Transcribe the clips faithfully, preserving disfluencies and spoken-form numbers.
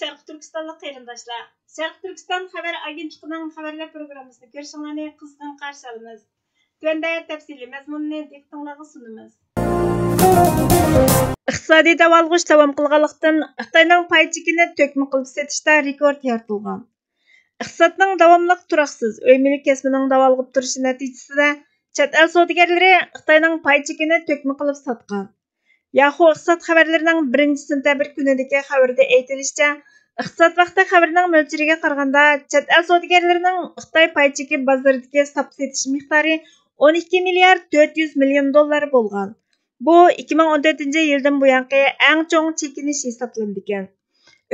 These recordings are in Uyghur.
شەرقىي تۈركىستانلىق قېرىنداشلار، شەرقىي تۈركىستان خەۋەر ئاگېنتلىقىنىڭ خەۋەرلەر پروگراممىسىنى كۆرۈشۈڭلارنى قىزغىن قارشى ئالىمىز. تۆۋەندە تەپسىلىي مەزمۇننى دىققىتىڭلارغا سۇنىمىز. ئىقتىسادىي داۋالغۇش داۋام قىلغانلىقتىن، خىتاينىڭ پاي چېكىنى تۆكمە قىلىپ سېتىشتا رېكورت يارىتىلغان. ئىقتىسادنىڭ داۋاملىق تۇراقسىز، ئۆي مۈلۈك كەسپىنىڭ داۋالغىپ تۇرۇشى نەتىجىسىدە، چەت ئەل سودىگەرلىرى خىتاينىڭ پاي چېكىنى تۆكمە قىلىپ ساتقان. ياخۇ ئىقتىساد خەۋەرلىرىنىڭ بىرىنچى سېنتەبىر كۈنىدىكى خەۋىرىدە ئېيتىلىشىچە، ئىقتىساد ۋاقتى خەۋىرىنىڭ مۆلچىرىگە قارىغاندا، چەت ئەل سودىگەرلىرىنىڭ خىتاي پاي چېكى بازىرىدىكى ساپ سېتىش مىقدارى ئون ئىككى مىليارد تۆت يۈز مىليون دوللار بولغان. بۇ ئىككى مىڭ ئون تۆتىنچى يىلدىن بۇيانقى ئەڭ چوڭ چېكىنىش ھېسابلىنىدىكەن.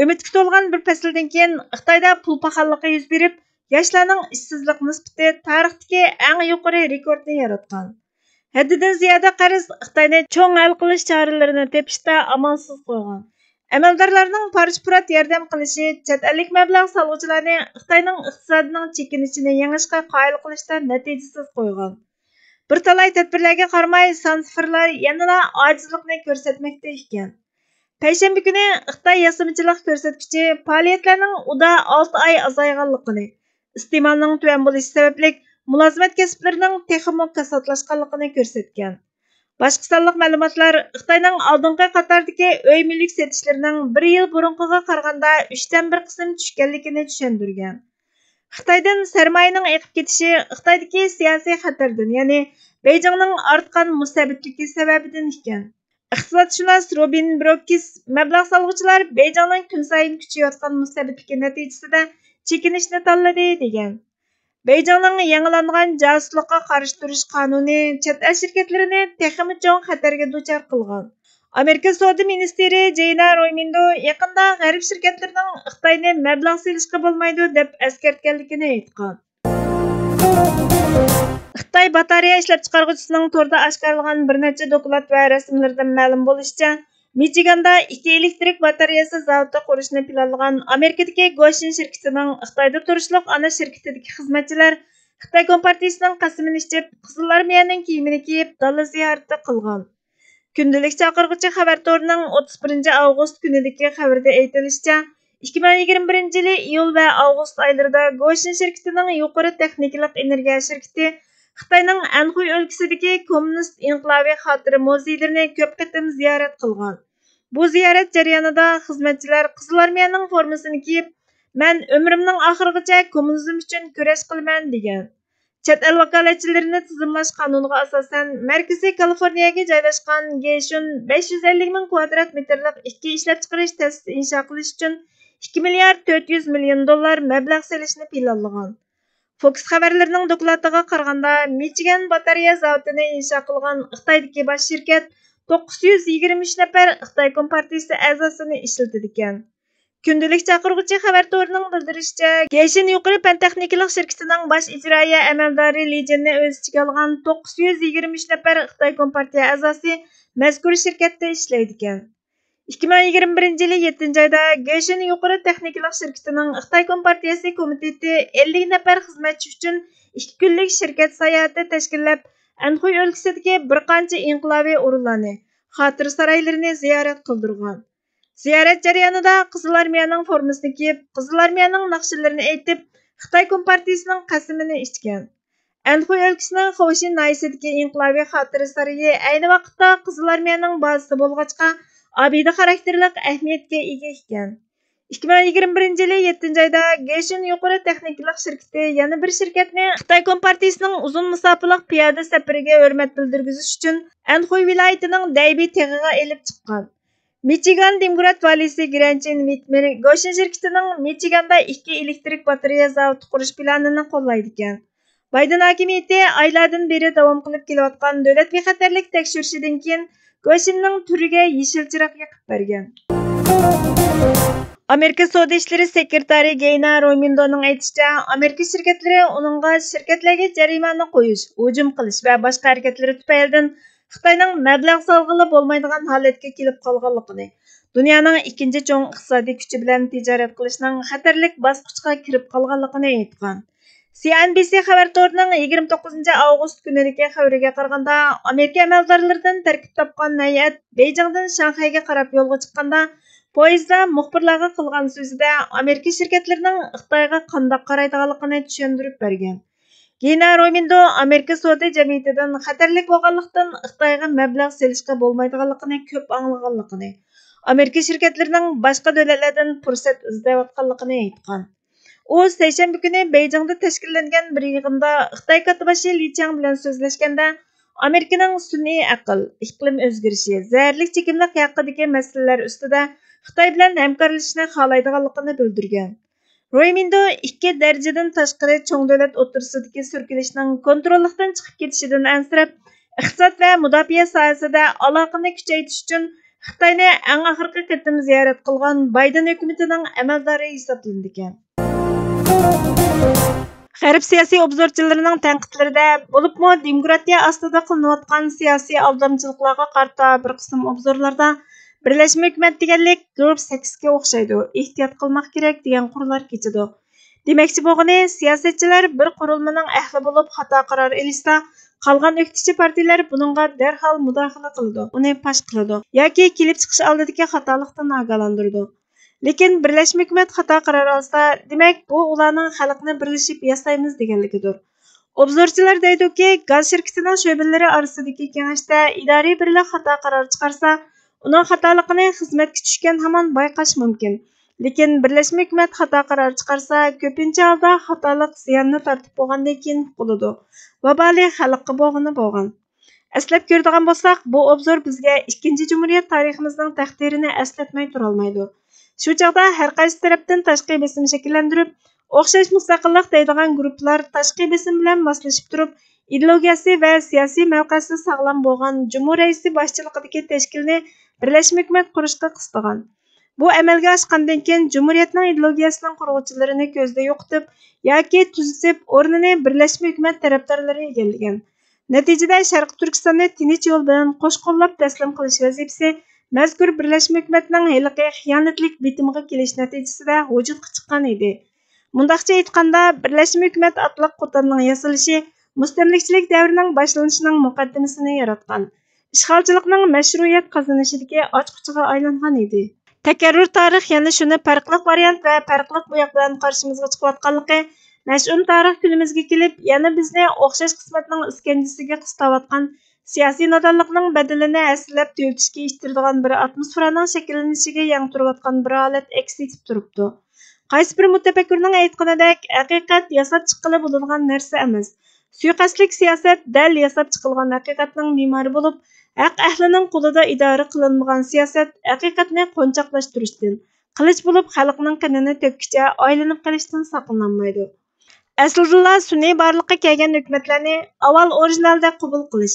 ئۈمىدكە تولغان بىر پەسىلدىن كېيىن خىتايدا پۇل پاخاللىقى يۈز بېرىپ، ياشلارنىڭ ئىشسىزلىق نىسبىتى تارىختىكى ئەڭ يۇقىرى رېكورتنى ياراتقان. ھەددىدىن زىيادە قەرز خىتاينى چوڭ ھەل قىلىش چارىلىرىنى تېپىشتا ئامالسىز قويغان. ئەمەلدارلارنىڭ پارچە-پۇرات ياردەم قىلىشى چەت ئەللىك مەبلەغ سالغۇچىلارنى خىتاينىڭ ئىقتىسادىنىڭ چېكىنىشىنى يېڭىشقا قايىل قىلىشتا نەتىجىسىز قويغان. بىر تالاي تەدبىرلەرگە قارىماي، سانسىفىرلار يەنىلا ئاجىزلىقنى كۆرسەتمەكتە ئىكەن. پەيشەنبە كۈنى خىتاي ياسىمىچىلىق كۆرسەتكۈچى پائالىيەتلەرنىڭ ئۇدا ئالتە ئاي ئازايغانلىقىنى، ئىستېمالنىڭ تۆۋەن بولۇشى سەۋەبلىك مۇلازىمەت كەسىپلىرىنىڭ تېخىمۇ كاساتلاشقانلىقىنى كۆرسەتكەن. باشقا سانلىق مەلۇماتلار خىتاينىڭ ئالدىنقى قاتاردىكى ئۆي مۈلۈك سېتىشلىرىنىڭ بىر يىل بۇرۇنقىغا قارىغاندا ئۈچتىن بىر قىسىم چۈشكەنلىكىنى چۈشەندۈرگەن. خىتايدىن سەرمايىنىڭ ئېقىپ كېتىشى خىتايدىكى سىياسىي خەتەردىن، يەنى بېيجىڭنىڭ ئارتقان مۇستەبىتلىكى سەۋەبىدىن ئىكەن. ئىقتىسادشۇناس روبىن بروكس مەبلەغ سالغۇچىلار بېيجىڭنىڭ كۈنسايىن كۈچىيىۋاتقان مۇستەبىتلىكى نەتىجىسىدە چېكىنىشنى تاللىدى، دېگەن. بېيجىڭنىڭ يېڭىلانغان جاسۇسلۇققا قارشى تۇرۇش قانۇنى چەت ئەل شىركەتلىرىنى تېخىمۇ چوڭ خەتەرگە دۇچار قىلغان. ئامېرىكا سودا مىنىستىرى جېينا رويمىندو يېقىندا غەرب شىركەتلىرىنىڭ خىتاينى مەبلەغ سېلىشقا بولمايدۇ، دەپ ئەسكەرتكەنلىكىنى ئېيتقان. خىتاي باتارېيە ئىشلەپچىقارغۇچىسىنىڭ توردا ئاشكارىلىغان بىر نەچچە دوكلات ۋە رەسىملىرىدىن مەلۇم بولۇشىچە، مىچىگاندا ئىككى ئېلېكتىك باتارېيەسى زاۋۇتى قۇرۇشنى پىلانلىغان ئامېرىكىدىكى گوشىن شىركىتىنىڭ خىتايدا تۇرۇشلۇق ئانا شىركىتىدىكى خىزمەتچىلەر خىتاي كومپارتىيىسىنىڭ قەسىمىنى ئىچىپ، قىزىل ئارمىيەنىڭ كىيىمىنى كىيىپ، دالا زىيارىتى قىلغان. كۈندىلىك چاقىرغۇچى خەۋەر تورىنىڭ ئوتتۇز بىرىنچى ئاۋغۇست كۈنىدىكى خەۋىرىدە ئېيتىلىشىچە، ئىككى مىڭ يىگىرمە بىرىنچى يىلى ئىيۇل ۋە ئاۋغۇست ئايلىرىدا گوشىن شىركىتىنىڭ يۇقىرى تېخنىكىلىق ئېنېرگىيە شىركىتى خىتاينىڭ ئەنخۇي ئۆلكىسىدىكى كوممۇنىست ئىنقىلابى خاتىرە مۇزېيلىرىنى كۆپ قېتىم زىيارەت قىلغان. بۇ زىيارەت جەريانىدا خىزمەتچىلەر قىزىل ئارمىيەنىڭ فورمىسىنى كىيىپ، مەن ئۆمرۈمنىڭ ئاخىرىغىچە كوممۇنىزم ئۈچۈن كۈرەش قىلىمەن، دېگەن. چەت ئەل ۋاكالەتچىلىرىنى تىزىملاش قانۇنىغا ئاساسەن، مەركىزى كالىفورنىيەگە جايلاشقان گېشۈن بەش يۈز ئەللىك مىڭ كۋادرات مېتىرلىق ئىككى ئىشلەپچىقىرىش تەسىسى ئىنشا قىلىش ئۈچۈن ئىككى مىليارد تۆت يۈز مىليون دوللار مەبلەغ سېلىشنى پىلانلىغان. فوكس خەۋەرلىرىنىڭ دوكلاتىغا قارىغاندا، مىچىگان باتارېيە زاۋۇتىنى ئىنشا قىلغان خىتايدىكى باش شىركەت توققۇز يۈز يىگىرمە ئۈچ نەپەر خىتاي كومپارتىيىسى ئەزاسىنى ئىشلىتىدىكەن. كۈندىلىك چاقىرغۇچى خەۋەر تورىنىڭ بىلدۈرۈشىچە، گېشىن يۇقىرى پەن تېخنىكىلىق شىركىتىنىڭ باش ئىجرائىيە ئەمەلدارى لى جىننى ئۆز ئىچىگە ئالغان توققۇز يۈز يىگىرمە ئۈچ نەپەر خىتاي كومپارتىيە ئەزاسى مەزكۇر شىركەتتە ئىشلەيدىكەن. ئىككى مىڭ يىگىرمە بىرىنچى يىلى يەتتىنچى ئايدا گېشىن يۇقىرى تېخنىكىلىق شىركىتىنىڭ خىتاي كومپارتىيەسى كومىتېتى ئەللىك نەپەر خىزمەتچى ئۈچۈن ئىككى كۈنلۈك شىركەت ساياھىتى تەشكىللەپ، ئەنخۇي ئۆلكىسىدىكى بىر قانچە ئىنقىلابىي ئورۇنلارنى، خاتىرە سارايلىرىنى زىيارەت قىلدۇرغان. زىيارەت جەريانىدا قىزىل ئارمىيەنىڭ فورمىسىنى كىيىپ، قىزىل ئارمىيەنىڭ ناخشىلىرىنى ئېيتىپ، خىتاي كومپارتىيىسىنىڭ قەسىمىنى ئىچكەن. ئەنخۇي ئۆلكىسىنىڭ خوشىن ناھىيەسىدىكى ئىنقىلابىي خاتىرە سارىيى ئەينى ۋاقىتتا قىزىل ئارمىيەنىڭ بازىسى بولغاچقا، ئابىدە خاراكتېرلىك ئەھمىيەتكە ئىگە ئىكەن. ئىككى مىڭ يىگىرمە بىرىنچى يىلى يەتتىنچى ئايدا گېشىن يۇقىرى تېخنىكىلىق شىركىتى يەنە بىر شىركەتنى خىتاي كومپارتىيىسىنىڭ ئۇزۇن مۇساپىلىق پىيادە سەپىرىگە ھۆرمەت بىلدۈرگۈزۈش ئۈچۈن ئەنخۇي ۋىلايىتىنىڭ دەيبى تېغىغا ئېلىپ چىققان. مىچىگان دېموكرات ۋالىيسى گرەنچىن ۋىتمېر گوشىن شىركىتىنىڭ مىچىگاندا ئىككى ئېلېكتىرىك باتارېيە زاۋۇتى قۇرۇش پىلانىنى قوللايدىكەن. بايدېن ھاكىمىيىتى ئايلاردىن بېرى داۋام قىلىپ كېلىۋاتقان دۆلەت بىخەتەرلىك تەكشۈرۈشىدىن كېيىن، گوشىننىڭ تۈرىگە يېشىل چىراغ يېقىپ بەرگەن. ئامېرىكا سودا ئىشلىرى سېكرېتارى گېينا رويمىندونىڭ ئېيتىشىچە، ئامېرىكا شىركەتلىرى ئۇنىڭغا شىركەتلەرگە جەرىمانە قويۇش، ھۇجۇم قىلىش ۋە باشقا ھەرىكەتلىرى تۈپەيلىدىن خىتاينىڭ مەبلەغ سالغىلى بولمايدىغان ھالەتكە كېلىپ قالغانلىقىنى، دۇنيانىڭ ئىككىنچى چوڭ ئىقتىسادىي كۈچى بىلەن تىجارەت قىلىشنىڭ خەتەرلىك باسقۇچقا كىرىپ قالغانلىقىنى ئېيتقان. سى ئېن بى سى خەۋەر تورىنىڭ يىگىرمە توققۇزىنچى ئاۋغۇست كۈنىدىكى خەۋىرىگە قارىغاندا، ئامېرىكا ئەمەلدارلىرىدىن تەركىب تاپقان ھەيئەت بېيجىڭدىن شاڭخەيگە قاراپ يولغا چىققاندا، پويىزدا مۇخبىرلارغا قىلغان سۆزىدە ئامېرىكا شىركەتلىرىنىڭ خىتايغا قانداق قارايدىغانلىقىنى چۈشەندۈرۈپ بەرگەن. گىنا رومىندو ئامېرىكا سودا جەمئىيىتىدىن خەتەرلىك بولغانلىقتىن، خىتايغا مەبلەغ سېلىشقا بولمايدىغانلىقىنى كۆپ ئاڭلىغانلىقىنى، ئامېرىكا شىركەتلىرىنىڭ باشقا دۆلەتلەردىن پۇرسەت ئىزدەۋاتقانلىقىنى ئېيتقان. ئۇ سەيشەنبە كۈنى بېيجىڭدا تەشكىللەنگەن بىر يىغىندا خىتاي كاتتىباشى لى چياڭ بىلەن سۆزلەشكەندە، ئامېرىكىنىڭ سۈنئىي ئەقىل، ئىقلىم ئۆزگىرىشى، زەھەرلىك چېكىملىك ھەققىدىكى مەسىلىلەر ئۈستىدە خىتاي بىلەن ھەمكارلىشىشنى خالايدىغانلىقىنى بىلدۈرگەن. روي مىندو ئىككى دەرىجىدىن تاشقىرى چوڭ دۆلەت ئوتتۇرىسىدىكى سۈركىلىشنىڭ كونتروللۇقتىن چىقىپ كېتىشىدىن ئەنسىرەپ، ئىقتىساد ۋە مۇداپىئە ساھەسىدە ئالاقىنى كۈچەيتىش ئۈچۈن خىتاينى ئەڭ ئاخىرقى قېتىم زىيارەت قىلغان بايدېن ھۆكۈمىتىنىڭ ئەمەلدارى ھېسابلىنىدىكەن. غەرب سىياسىي ئوبزورچىلىرىنىڭ تەنقىدلىرىدە، بولۇپمۇ دېموكراتىيە ئاستىدا قىلىنىۋاتقان سىياسىي ئالدامچىلىقلارغا قارىتا بىر قىسىم ئوبزورلاردا بىرلەشمە ھۆكۈمەت دېگەنلىك گروپ سەككىزگە ئوخشايدۇ، ئېھتىيات قىلماق كېرەك دېگەن قۇرلار كېچىدۇ. دېمەكچى بولغىنى، سىياسەتچىلەر بىر قۇرۇلمىنىڭ ئەھلى بولۇپ خاتا قارار ئېلىشسا، قالغان ئۆكتىچى پارتىيىلەر بۇنىڭغا دەرھال مۇداخىلە قىلىدۇ، ئۇنى پاش قىلىدۇ ياكى كېلىپ چىقىش ئالدىدىكى خاتالىقتىن ئاگاھلاندۇرىدۇ. لېكىن بىرلەشمە ھۆكۈمەت خاتا قارار ئالسا، دېمەك، بۇ ئۇلارنىڭ خەلقنى بىرلىشىپ ياسايمىز دېگەنلىكىدۇر. ئوبزورچىلار دەيدۇكى، گاز شىركىتىنىڭ شۆبىلىرى ئارىسىدىكى كېڭەشتە ئىدارىي بىرلىك خاتا قارار چىقارسا، ئۇنىڭ خاتالىقىنى خىزمەتكە چۈشكەن ھامان بايقاش مۇمكىن. لېكىن بىرلەشمە ھۆكۈمەت خاتا قارار چىقارسا، كۆپىنچە ھالدا خاتالىق زىياننى تارتىپ بولغاندىن كېيىن ئۇقۇلىدۇ. ۋابالى خەلققە بولغىنى بولغان. ئەسلەپ كۆرىدىغان بولساق، بۇ ئوبزور بىزگە ئىككىنچى جۇمھۇرىيەت تارىخىمىزنىڭ تەقدىرىنى ئەسلەتمەي تۇرالمايدۇ. شۇ چاغدا ھەر قايسى تەرەپتىن تاشقى بېسىم شەكىللەندۈرۈپ، ئوخشاش مۇستەقىللىق دەيدىغان گۇرۇپپىلار تاشقى بېسىم بىلەن ماسلىشىپ تۇرۇپ، ئىدېئولوگىيەسى ۋە سىياسىي مەۋقەسى ساغلام بولغان جۇمھۇ رەئىسى باشچىلىقىدىكى تەشكىلنى بىرلەشمە ھۆكۈمەت قۇرۇشقا قىستىغان. بۇ ئەمەلگە ئاشقاندىن كېيىن، جۇمھۇرىيەتنىڭ ئىدېئولوگىيەسىنىڭ قۇرغۇچىلىرىنى كۆزدە يوقىتىپ ياكى تۈزىتىپ، ئورنىنى بىرلەشمە ھۆكۈمەت تەرەپدارلىرى ئىگىلىگەن. نەتىجىدە، شەرقىي تۈركىستاننى تىنچ يول بىلەن قوش قوللاپ تەسلىم قىلىش ۋەزىپىسى مەزكۇر بىرلەشمە ھۆكۈمەتنىڭ ھېلىقى خىيانەتلىك بېتىمىغا كېلىش نەتىجىسىدە ۋۇجۇدقا چىققان ئىدى. مۇنداقچە ئېيتقاندا، بىرلەشمە ھۆكۈمەت ئاتلىق قوتاننىڭ ياسىلىشى مۇستەملىكىچىلىك دەۋرىنىڭ باشلىنىشىنىڭ مۇقەددىمىسىنى ياراتقان، ئىشغالچىلىقنىڭ مەشرۇئىيەت قازىنىشىدىكى ئاچقۇچىغا ئايلانغان ئىدى. تەكەررۇر تارىخ يەنە شۇنى پەرقلىق ۋارىيانت ۋە پەرقلىق بوياق بىلەن قارشىمىزغا چىقىۋاتقانلىقى، مەشئۇن تارىخ كۈنىمىزگە كېلىپ، يەنە بىزنى ئوخشاش قىسمەتنىڭ ئىسكەنجىسىگە قىستاۋاتقان سىياسىي نادانلىقنىڭ بەدىلىنى ھەسسىلەپ تۆۋىتىشكە ئىتتىرىدىغان بىر ئاتموسفېرانىڭ شەكىللىنىشىگە يەڭ تۇرۇۋاتقان بىر ھالەت ئەكس ئېتىپ تۇرۇپتۇ. قايسى بىر مۇتەپەككۇرنىڭ ئېيتقىنىدەك، ھەقىقەت ياساپ چىققىلى بولىدىغان نەرسە ئەمەس. سۇيىقەستلىك سىياسەت دەل ياساپ چىقىلغان ھەقىقەتنىڭ مېمارى بولۇپ، ھەق ئەھلىنىڭ قولىدا ئىدارە قىلىنمىغان سىياسەت ھەقىقەتنى قونچاقلاشتۇرۇشتىن، قىلىچ بولۇپ خەلقنىڭ قېنىنى تۆككۈچە ئايلىنىپ قېلىشتىن ساقلىنالمايدۇ. ئەسلىدىلا سۈنئىي بارلىققا كەلگەن ھۆكۈمەتلەرنى ئاۋۋال ئورىجىنالدەك قوبۇل قىلىش،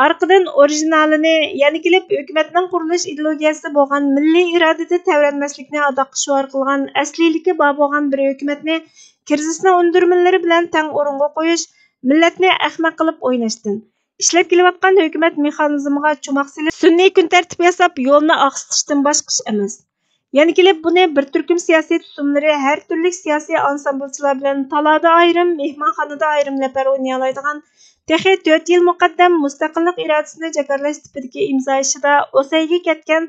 ئارقىدىن ئورىجىنالىنى يەنە كېلىپ ھۆكۈمەتنىڭ قۇرۇلۇش ئىدېئولوگىيەسى بولغان مىللىي ئىرادىدە تەۋرەنمەسلىكنى ئاداققا شوئار قىلغان ئەسلىيلىكى بار بولغان بىر ھۆكۈمەتنى كىرىزىسنىڭ ئۇندۇرمىلىرى بىلەن تەڭ ئورۇنغا قويۇش، مىللەتنى ئەخمەق قىلىپ ئويناشتىن، ئىشلەپ كېلىۋاتقان ھۆكۈمەت مېخانىزمىغا چوماق سېلىپ، سۈنئىي كۈن تەرتىپ ياساپ، يولنى ئاقسىتىشتىن باشقا ئىش ئەمەس. يەنە كېلىپ بۇنى بىر تۈركۈم سىياسىي تۇتۇملىرى، ھەر تۈرلۈك سىياسىي ئانسامبىلچىلار بىلەن تالادا ئايرىم، مېھمانخانىدا ئايرىم لەپەر ئوينىيالايدىغان، تېخى تۆت يىل مۇقەددەم مۇستەقىللىق ئىرادىسىنى جاكارلاش تىپىدىكى ئىمزا ئىشىدا ئوسەيگە كەتكەن،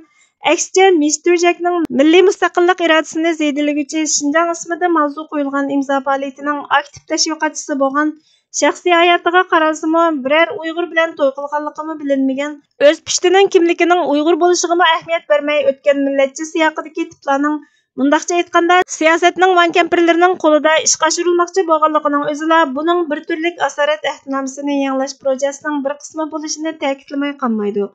ئەكسىچە مىستېر جەكنىڭ مىللىي مۇستەقىللىق ئىرادىسىنى زېدىلىگۈچى شىنجاڭ ئىسمىدا ماۋزۇ قويۇلغان ئىمزا پائالىيىتىنىڭ ئاكتىپ تەشۋىقاتچىسى بولغان، شەخسىي ھاياتىغا قارالسىمۇ، بىرەر ئۇيغۇر بىلەن توي قىلغانلىقىمۇ بىلىنمىگەن، ئۆز پۇشتىنىڭ كىملىكىنىڭ ئۇيغۇر بولۇشىغىمۇ ئەھمىيەت بەرمەي ئۆتكەن مىللەتچى سىياقىدىكى تىپلارنىڭ، مۇنداقچە ئېيتقاندا، سىياسەتنىڭ ۋان كەمپىرلىرىنىڭ قولىدا ئىشقا ئاشۇرۇلماقچى بولغانلىقىنىڭ ئۆزىلا بۇنىڭ بىر تۈرلۈك ئاسارەت ئەھدىنامىسىنى يېڭىلاش پروژېسىنىڭ بىر قىسمى بولۇشىنى تەكىتلىمەي قالمايدۇ.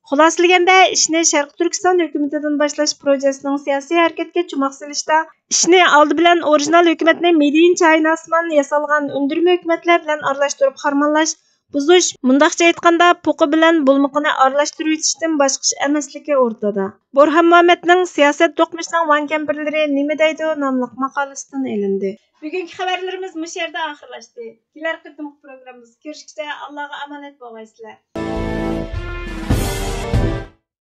خۇلاسىلىگەندە، ئىشنى شەرقىي تۈركىستان ھۆكۈمىتىدىن باشلاش پروژېسىنىڭ سىياسىي ھەرىكەتكە چوماق سېلىشتا، ئىشنى ئالدى بىلەن ئورىجىنال ھۆكۈمەتنى مېدېيىن چايناسمان ياسالغان ئۈندۈرمە ھۆكۈمەتلەر بىلەن ئارىلاشتۇرۇپ خارمانلاش، بۇزۇش، مۇنداقچە ئېيتقاندا، پوقى بىلەن بولمىقىنى ئارىلاشتۇرۇۋېتىشتىن باشقا ئىش ئەمەسلىكى ئورتىدا. بورھان مۇھەممەدنىڭ سىياسەت دوقمۇشىنىڭ ۋان كەمپىرلىرى نېمە دەيدۇ ناملىق ماقالىسىدىن ئېلىندى. بۈگۈنكى خەۋەرلىرىمىز مۇشۇ يەردە ئاخىرلاشتى. كېلەر قېتىمقى پروگراممىمىزدا كۆرۈشكىچە ئاللاغا ئامانەت بولغايسىلەر.